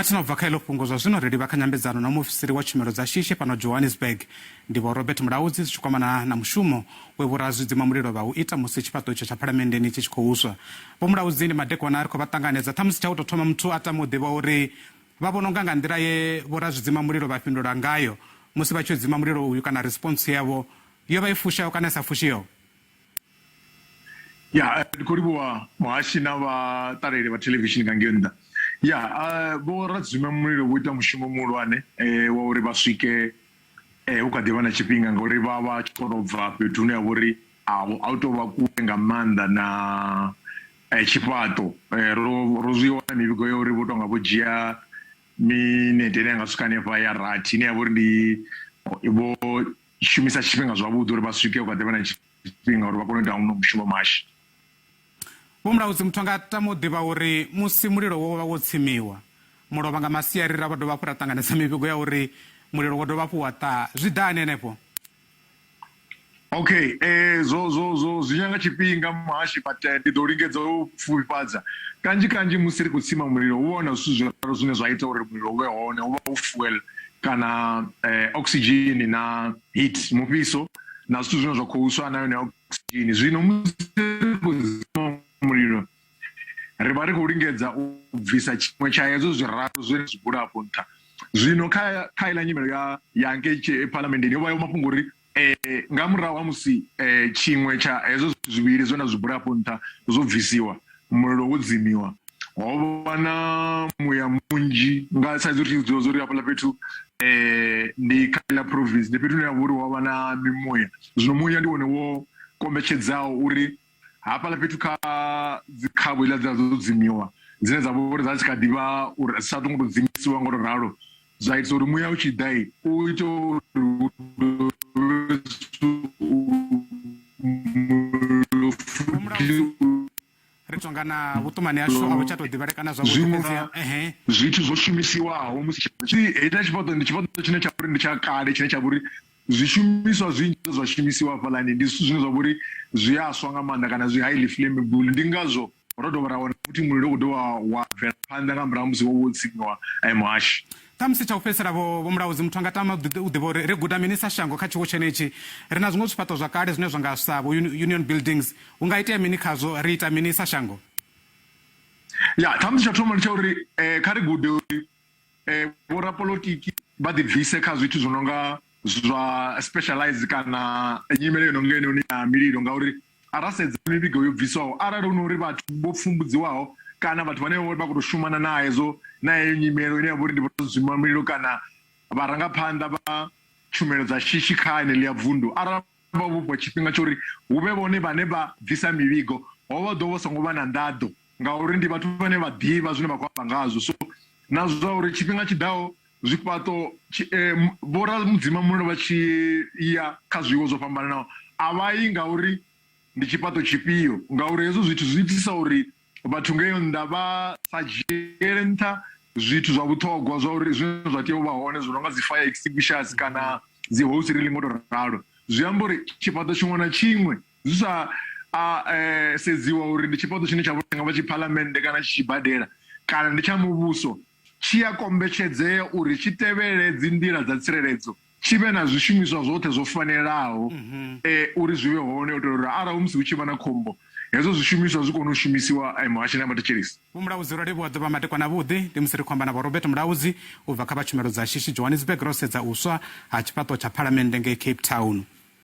Mathina u bva kha iḽo fhungo zwa zwino ri livha kha nyambedzano na muofisiri wa tshumelo dza shishi fhano Johannesburg ndi Vho Robert Mulaudzi zwi tshi kwamana na mushumo we vhorazwidzimamulilo vha u ita musi tshifhaṱo itsho tsha phalamenndeni tshi tshi khou swa. Vho Mulaudzi ndi madekwana ri khou vha ṱanganedza ṱhamusi tsha u tou thoma muthu a tama u ḓivha uri vha vhona unga nga nḓila ye vhorazwidzimamulilo vha fhindula ngayo musi vha tshi yo dzima mulilo uyu kana response yavho yo vha i fushaho kana i sa fushiho. Ya eh, ndi khou livhuwa muhashi na vhaṱaleli vha thelevishini nga ngei nnḓa. Ya eh, vho radzima mulilo vho ita mushumo muhulwane eh, wa uri vha swike hu kha ḓi vha na tshifhinga ngauri vha vha tshi khou tou bva fhethu hune ha vha uri a hu tou vha kule nga maanḓa na tshifhaṱo. Ro ro zwi wana mivhigo ya uri vho tonga vho dzhia minete ine ya nga swika hanefha ya rathi ine ya vha uri ndi vho shumisa tshifhinga zwavhuḓi uri vha swike hu kha ḓi vha na tshifhinga uri vha kone u ita hono mushumo muhashi. Vho Mulaudzi, muthu anga tama u ḓivha uri musi mulilo wo vha wo tsimiwa mulovha nga masiari ra vha dovha hafhu ra ṱanganedza mivhigo ya uri mulilo wo dovha hafhu wa ṱaha, zwi ḓa hani henefho? Okay, eh, zwo zwo zwo zwi nyanga tshifhinga muhashi but eh, ndi ḓo lingedza u pfufhifhadza. Kanzhi kanzhi musi ri khou tsima mulilo hu vha hu na zwithu zwiraru zwine zwa ita uri mulilo u vhe hone, hu vha hu fuel kana eh, oxygen na heat, mufhiso na zwithu zwine zwa khou swa na yone oxygen. Zwino musi ri khou dzima mulilo ri vha ri khou lingedza u bvisa tshiṅwe tsha hezwo zwiraru zwine zwi bula afho nṱha. Zwino kha kha iḽa nyimelo ya ya ngei phalamenndeni yo vha yo mafhungo uri eh, nga murahu ha musi eh, tshiṅwe tsha hezwo zwithu zwivhili zwe nda zwi bula afho nṱha zwo bvisiwa, mulilo wo dzimiwa, ho vha na muya munzhi nga sa izwi ri tshi zwi uri hafhaḽa fhethu eh, ndi kha ḽa province, ndi fhethu hune ha vha uri ho vha na mimuya. Zwino muya ndi wone wo kombetshedzaho uri hafhaḽa fhethu kha dzi khavhu iḽa dza dzo dzimiwa dzine dza vha uri dza tshi kha ḓivha uri dzi sa tongo tou dzimisiwa ngo to ralo, zwa itisa uri muya u tshi ḓa u ite uri ri tonga na vhuṱumani hashu a vhu tsha tou ḓivhalekana zwavhuḓi zwiṅwe fhedzi ehe zwithu zwo shumisiwaho musi hetshiḽa tshifhaṱo ndi tshifhaṱo tshine tsha vha uri ndi tsha kale tshine tsha vha uri zwishumiswa zwinzhi zwe zwa shumisiwa hafhaḽani ndi zwithu zwine zwa vha uri zwi a swa nga maanḓa kana zwi highly flammable ndi ngazwo ro dovha ra wana futhi mulilo u khou dovha wa bvela phanḓa nga murahu ha musi wo wo tsimiwa muhashi. Ṱhamusi tsha u fhedzisela vho Vho Mulaudzi, muthu a nga tama u ḓivha uri ri guda mini sa shango kha tshiwo tshenetshi. Ri na zwiṅwe zwifhaṱo zwa kale zwine zwa nga sa vho Union Buildings. Hu nga itea mini khazwo? Ri ita mini sa shango? Ya, ṱhamusi tsha u thoma ndi tsha uri kha ri gude uri vhorapolotiki vha ḓibvise kha zwithu zwi no nga zwa specialize kana nyimele yo no nga heinoni ya mililo ngauri A ra sedza mivhigo yo bviswaho, arali hu no uri vhathu vho pfumbudziwaho kana vhathu vhane vha khou tou shumana na hezwo na heyo nyimelo ine ya vha uri ndi vhorazwimamulilo kana vharangaphanḓa vha tshumelo dza shishi kha heneḽia vundu, arali vha vho fhiwa tshifhinga tsha uri hu vhe vhone vhane vha bvisa mivhigo, ho vha ḓo vha songo vha na nḓaḓo ngauri ndi vhathu vhane vha ḓivha zwine vha khou amba ngazwo. So na zwa uri tshifhinga tshiḓaho zwifhaṱo vhoramudzimamulilo vha tshi ya kha zwiwo zwo fhambananaho a vha yi ngauri ndi tshifhaṱo tshifhio ngauri hezwo zwithu zwi itisa uri vhathu ngeyo nnḓa vha sa dzhiele nṱha zwithu zwa vhuṱhogwa zwa uri zwine zwa tea u vha hone zwi no nga dzi fire extinguishers kana dzi hose railing ngo to ralo. Zwi amba uri tshifhaṱo tshiṅwe na tshiṅwe zwi sa a sedziwa uri ndi tshifhaṱo tshine tsha nga vha tshi phalamennde kana tshi tshibadela kana ndi tsha muvhuso tshi a kombetshedzea uri tshi tevhele dzi nḓila dza tsireledzo, tshi vhe na zwishumiswa zwoṱhe zwo fanelaho uri zwi vhe hone u itela uri arali musi hu tshi vha na khombo hezwo zwishumiswa zwi kone u shumisiwa muhashoni na vhathetshelesi. Vho Mulaudzi, ro livhuwa ḓuvha madekwana avhuḓi. Ndi musi ri khou amba na Vho Robert Mulaudzi u bva kha vha tshumelo dza shishi Johannesburg ro sedza u swa ha tshifhaṱo tsha phalamennde ngei Cape Town.